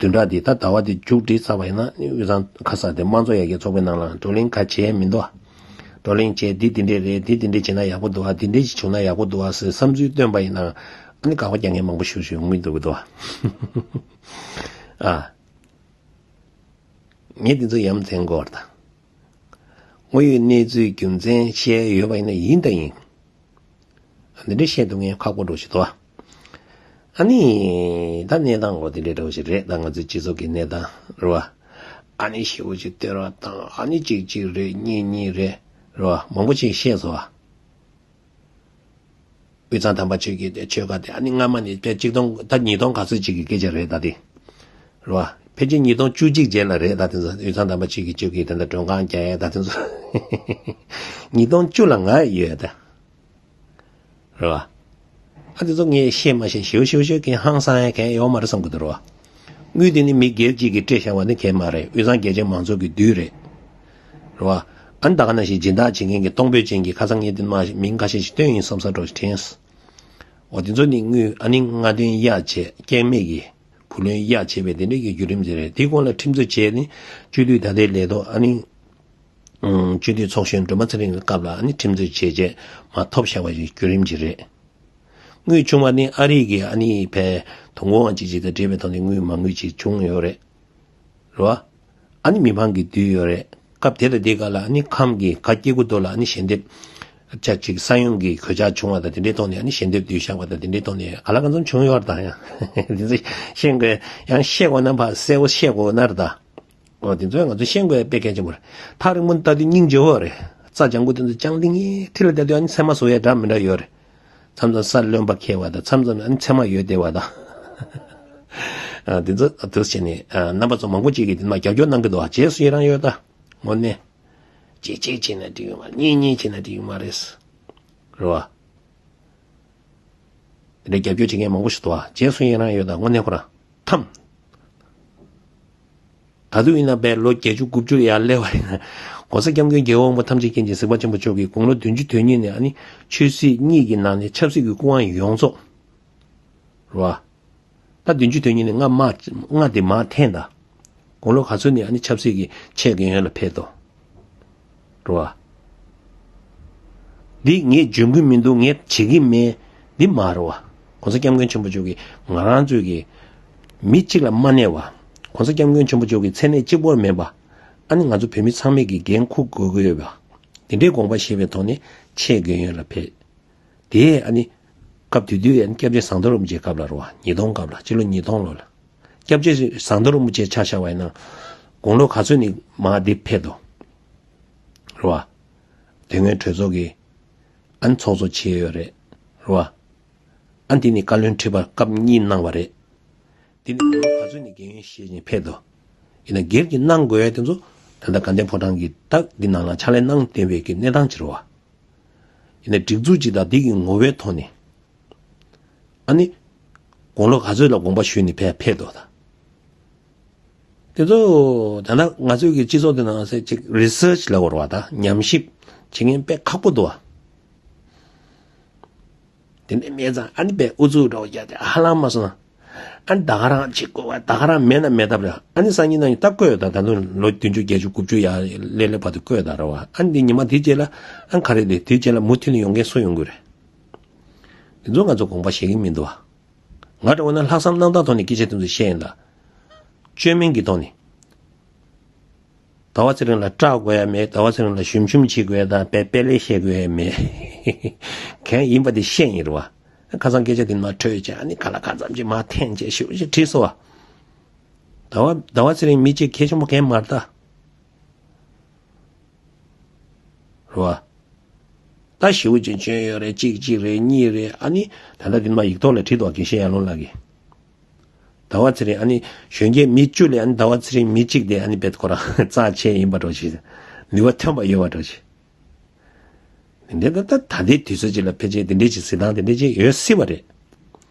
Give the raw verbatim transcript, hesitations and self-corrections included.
བདུན་ཕྲག་འདི་ད་ཟླ་བ་འདི་མཇུག་སྒྲིལ་ཚར་བ་ཡིན་ན་ནི་དབུས་གཙང་ཁ་ས་དེ་དམངས་གཙོ་ཡར་རྒྱས་ཚོགས་པའི་ནང་ལ་བགྲོ་གླེང་ག་བྱས་མི་འདུག་བགྲོ་གླེང་བྱས་འདི་འདི་འདྲས་རེད། འདི་འདི་འདྲས་བྱས་ན་ཡག་པོ་འདུག་ཨ། འདི་འདྲས་ཞིག་བྱུང་ན་ཡག་པོ་འདུག་ཨ་ཟེར་བསམ་ཚུལ་བཏོན་པ་ཡིན་ན་ཨ་ནི་དགག་པ་རྒྱག་མཁན་མང་པོ་ཞིག་ཞིག་ཡོང་གི་འདུག་གི་འདུག་ཨ། ངས་འདི་ཚོ་ཡ་མཚན་དགོས་པ་རེད་ད། དངོས་ཡོད་གནས་ཚུལ་རྒྱུ་མཚན་བཤད་ཡོད་པ་ཡིན་ན་ཡིན་དང་ཡིན། འདི་འདྲ་བཤད་ཐུབ་མཁན་ཁག་པོ་འགྲོ་ཞིག་འདུག་ཨ། ཨ་ནི། ད་གནས་སྟངས་འོ་དེ་འདྲའི་འདྲ་བོ་ཞིག་རེད། ད་ང་ཚོའི་སྤྱི་ཚོགས་ཀྱི་གནས་སྟངས་རེད་བ། ཨ་ནི་ཞེ་པོ་ཅིག་བསྟོད་ར་བཏང་། ཨ་ནི་གཅིག་གཅིག་རེད། གཉིས་གཉིས་རེད། རེད་བ། མང་པོ་ཅིག་བཤད་སོང་བ། དབུས་གཙང་དམ་པ་ཆོས་ཀྱི་ཆོལ་ཁ་དེ་ཨ་ནི་སྔ་མ་ནས་དཔེ་ཆིག་སྟོང་ད་ཉིས་སྟོང་ག་ཚོད་ཅིག་གི་སྐད་ཆ་རེད་ད་དེ། རེད་བ། ཕལ་ཆེར་ཉིས་སྟོང་བཅུ་གཅིག་རྗེས་ལ་རེད་ད་དེ་ཚོ། དབུས་གཙང་དམ་པ་ཆོས་ཀྱི་ཆོས་ཀྱི་དེ་འདྲ་མགྲོན་ཁང་རྒྱག་ཡས་ད་དེ་ཚོ། ཉིས་སྟོང་བཅུ་ལ་ང་ཡོད་ད། རེད་བ། ཨ་དེ་ཚོ་ངས་བཤད་མ་བཤད་ཞེའུ་ཞེའུ་ཞེའུ་གིན་ཧང་སང་ཡ་གང་ཡོད་མ་རེད་བསམ་གི་འདུག་རེད་བ། དངུལ་དེ་ནི་མི་སྒེར་གཅིག་གིས་སྤྲད་བཞག་པ་ནི་གང་མ་རེད། དབུས་གཙང་རྒྱལ་གཅེས་མང་ཚོགས་ཀྱི་དུས་རེད། རེད་བ། ཨ་ནི་ད་ག་ནང་བཞིན་སྦྱིན་བདག་བྱེད་མཁན་གྱི་གཏོང་ཕོད་ཅན་གྱི་ཁ་སང་ངས་དེ་མ་མིང་ཁ་ཤས་ཤིག་བཏོན་ཡིན་བསམ་ས་འགྲོ་དྲན། འོ་དེ་ཚོ་ནི་དངུལ་ཨ་ནི་རྔ་སྟོན་གཡར་བྱས་སྐྱེད་མེད་ཀྱི་བུ་ལོན་གཡར་བྱས་པའི་དེ་འདྲའི་གི་བརྒྱུད་རིམ་ཅིག་རེད། དེའི་གོང་ལ་ཁྲིམས་རྩོད་བྱས་ནི་སྤྱི་འཐུས་ད་ལྟའི་ལས་ཐོག་ཨ་ནི། སྤྱི་འཐུས་ཚོགས་གཞོན་སྒྲོལ་མ་ཚེ་རིང་གི་སྐབས་ལ་ཨ་ནི་ཁྲིམས་རྩོད་བྱས་རྗེས་མར་ཐོབ་བཞག་པ་ཞིག་བརྒྱུད་རིམ་ཅིག་རེད། དངུལ་ཆུང་བ་ནི་ཨ་རི་གི་ཨ་ནི་ཕའི་དོ་དགོང་བ་ཅིག་ཅིག་དང་འབྲེལ་བའི་ཐོག་ནས་དངུལ་མ་དངུལ་ཅིག་བྱུང་ཡོད་རེད། རེད་བ། ཨ་ནི་མི་མང་གིས་བསྡུས་ཡོད་རེད། སྐབས་དེ་དང་དེ་ག་ལ་ཨ་ནི་ཁམས་ཀྱི་ག་སྐྱེ་དགུ་མདོ་ལ་ཨ་ནི་ཞལ་འདེབས་ཅག་ཅིག་ས་ཡོམ་གྱི་གོད་ཆག་བྱུང་བ་དང་དེ་འདྲའི་ཐོག་ནས་ཨ་ནི་ཞལ་འདེབས་བསྡུས་བཞག་པ་དང་དེ་འདྲའི་ཐོག་ནས་ག་ལ་གང་འཚམ་བྱུང་ཡོད་རེད་ད། ཡང་དེ་ཚོ་ཤེས་དགོས། ཡང་ཤེས་དགོས་ན་ཕར་གསལ་པོ་ཤེས་དགོས་ན་རེད་ད། འོ་དེ་ཚོ་ང་ཚོ་ཤེས་དགོས་དཔེ་གལ་ཆེན་པོ་རེད། ཐག་རིང་པོ་ནས་ལྟ་དུས་སྙིང་རྗེ་བོ་རེད། རྩྭ་ལྗང་ཁུ་དེ་ཚོ་ལྗང་ལིང་ངེ་ཐིག་ལ་ལྟ་དུས་ཨ་ནི་མཚན་མ་བཟོ་ཡས་འདྲ་མི་འདྲ་ཡོད་རེད། མཚམས་མཚམས་ས་རློན་པ་ཁེལ་བ་དང་མཚམས་མཚམས་ཨ་ནི་མཚན་མ་ཡོལ་བསྡད་པ་དང་། ཨ་དེ་ཚོ་ཨ་དེ་བྱས་ནས་ཨ་རྣམ་པ་ཚོ་མང་པོ་ཅིག་གིས་དེ་མ་རྒྱབ་སྐྱོར་གནང་གི་འདུག་ཨ་རྗེས་སུ་ཡི་རང་ཡོད་ད། དངོས་གནས། གཅིག་གཅིག་བྱས་ན་འགྲིག་ཡོད་མ་རེད། གཉིས་གཉིས་བྱས་ན་འགྲིག་ཡོད་མ་རེད། རེད་བ། དེ་འདྲའི་རྒྱབ་སྐྱོར་བྱེད་མཁན་མང་པོ་ཞིག་འདུག་ཨ། རྗེས་སུ་ཡི་རང་ཡོད་ད་དངོས་གནས་ཁོ་རང་། ཐམ། ད་དུང་ཡིན་ན་བས་ལོ་བརྒྱད་ཅུ་དགུ་བཅུ་ཡར་སླེབས་པ་ཡིན་ན། ༸གོང་ས་༸སྐྱབས་མགོན་རྒྱལ་བ་དབང་པོ་ཐམས་ཅད་མཁྱེན་ཅིང་གཟིགས་པ་ཆེན་པོ་མཆོག་གིས་དགུང་ལོ་བདུན་ཅུ་དོན་གཉིས་ནས་ཨ་ནི་ཆོས་སྲིད་གཉིས་ཀྱི་ནང་ནས་ཆབ་སྲིད་ཀྱི་སྐུ་དབང་ཡོངས་རྫོགས། རེད་བ། ད་བདུན་ཅུ་དོན་གཉིས་ནས་ལྔ་མ་ལྔ་དེ་མར་འཐེན་ད། དགུང་ལོ་ག་ཚོད་ནས་ཨ་ནི་ཆབ་སྲིད་ཀྱི་ཆེད་མགོན་ཡོན་ལ་ཕེབས་དོ། རེད་བ། འདི་ངས་འཇོན་གྱི་མི་འདུག་ངས་བྱེད་ཀྱི་མེད། འདི་མ་རེད་བ། ༸གོང་ས་༸སྐྱབས་མགོན་ཆེན་པོ་མཆོག་གིས་ང་རང་ཚོའི་གི་མི་གཅིག་ལ་མ་གནས་བ། ༸གོང་ས་༸སྐྱབས་མགོན་ཆེན་པོ་མཆོག་གི་མཚན་གནས་གཅིག་པོར་མེད་པ། ཨ་ནི་ང་ཚོ་བོད་མི་ཚང་མས་ཀྱི་འགན་འཁུར་དགོས་ཀྱི་ཡོད་པ། འདི་འདྲའི་དགོངས་པ་བཞེས་པའི་ཐོག་ནས་ཆེད་མགོན་ཡོན་ལ་ཕེབས། དེ་ཨ་ནི། སྐབས་དེ་དུས་ཨ་ནི་སྐྱབས་རྗེ་ཟམ་གདོང་རིན་པོ་ཆེའི་སྐབས་ལ་རེད་བ། ཉིས་སྟོང་སྐབས་ལ་སྤྱི་ལོ་ཉིས་སྟོང་ལོ་ལ། སྐྱབས་རྗེ་ཟམ་གདོང་རིན་པོ་ཆེ་ཆ་བཞག་པ་ཡིན་ན། དགུང་ལོ་ག་ཚོད་ནས་མར་འདི་ཕེབས་དོ། རེད་བ། དེ་སྔོན་གྲོས་ཚོགས་ཀྱི་ཨ་ནི་ཚོགས་གཙོ་བྱས་ཡོད་རེད། རེད་བ། ཨ་ནི་དེ་ནས་བཀའ་བློན་ཁྲི་པ་སྐབས་གཉིས་གནང་བ་རེད། དེ་ནི་ལོ་ག་ཚོད་ནས་རྒན་ཡོལ་བཞེས་ནས་ཕེབས་དོ། ཡིན་ན་སྒེར་གྱི་གནང་དགོས་ཡ་དེ་ཚོ་ད་ལྟ་དགའ་ལྡན་ཕོ་བྲང་གི་རྟགས་འདི་ནང་ལ་ཕྱག་ལས་གནང་བསྡད་པའི་གི་གནས་སྟངས་ཅིག་རེད་བ། ཡིན་ན་སྒྲིག་འཛུགས་ཅིག་དང་འདི་གི་ངོ་བོའི་ཐོག་ནས། ཨ་ནི། དགུང་ལོ་ག་ཚོད་ལ་དགོངས་པ་ཞུས་ནས་ཕེབས་ཕེབས་དོ་ད། དེ་ཚོ་ད་ལྟ་ང་ཚོའི་གི་སྤྱི་ཚོགས་དེ་ནང་ཟེར་ཅིག་རི་སར་ཆི་ལབ་དགོས་རེད་བ་ད་ཉམས་ཞིབ་བྱེད་མཁན་དཔེ་ཁག་པོ་འདུག་བ། དེ་འདྲའི་མེད་ཙང་ཨ་ནི་དཔེ་ཨུ་ཚུགས་འདྲ་བོ་རྒྱག་དེ་ཧ་ལམ་མ་སོང་ན། ཨ་ནི་ད་ག་རང་བྱེད་དགོས་བ་ད་ག་རང་མེད་ན་མེད་ཐབས་རེད། ཨ་ནི་སང་ཉིན་གནངས་ཉིན་ད་བསྐོས་ད་ད་དུང་ལོ་བདུན་ཅུ་བརྒྱད་ཅུ་དགུ་བཅུ་ཡར་སླེབས་སླེབས་བར་དུ་བསྐོས་ད་རེད་བ། ཨ་ནི་འདི་ཉི་མ་དེའི་རྗེས་ལ་ཨ་ནི་ག་རེ་རེད་དེའི་རྗེས་ལ་མུ་མཐུད་ནས་ཡོང་མཁན་སུ་ཡོང་གི་རེད། དེ་ཚོ་ང་ཚོ་དགོངས་པ་བཞེས་ཀྱི་མི་འདུག་བ། ང་འདྲ་བོ་ན་ལྷག་བསམ་རྣམ་དག་ཐོག་ནས་སྐད་ཆ་དེ་ཚོ་བཤད་ཡིན་ལ། བཅོས་མིན་གྱི་ཐོག་ནས། ཟླ་བ་ཚེ་རིང་ལ་སྐྲག་དགོས་ཡ་མེད། ཟླ་བ་ཚེ་རིང་ལ་ཞུམ་ཞུམ་བྱེད་དགོས་ཡ་དང་དཔེ་དཔེ་ལས་བཤད་དགོས་ཡ་མེད། གང་ཡིན་པ་དེ་བཤད་ཡིན་རེད་བ། ཁ་སང་སྐད་ཆ་དེ་མ་འཕྲོད་བྱས་ཨ་ནི་ག་ལ་ག་ཙམ་ཅིག་མ་འཐེན་བྱས་ཞུ་ཞེས་བྲིས་སོ་བ། ཟླ་བ་ཟླ་བ་ཚེ་རིང་མི་གཅིག་གལ་ཆེན་པོ་གང་མ་རེད་ད། རེད་བ། ད་ཞེ་པོ་ཅིག་བྱོན་ཡོད་རེད། གཅིག་གཅིག་རེད། གཉིས་རེད། ཨ་ནི་ད་ལྟ་འདི་མ་ཡིག་ཐོག་ལ་བྲིས་འདུག་དགེ་བཤེས་ཡར་ལུང་ལགས་ཀྱིས། ཟླ་བ་ཚེ་རིང་ཨ་ནི་གཞོན་སྐྱེས་མི་བཅུ་ལས་ཨ་ནི་ཟླ་བ་ཚེ་རིང་མི་གཅིག་དེ་ཨ་ནི་བེད་ཁོ་རང་རྩ་ཆེ་ཡིན་པ་འདྲ་ཞིག་ནུས་པ་ཐོན་པ་ཡོད་པ་འདྲ་ཞིག་འདི་འདྲ་ད་ད་ད་ལྟའི་དུས་ཚོད་ཅིག་ལ་ཕལ་ཆེར་འདི་འདྲའི་ཅིག་གཟིགས་སྟངས་འདི་འདྲའི་ཅིག་ཡོད་སྲིད་པ་རེད།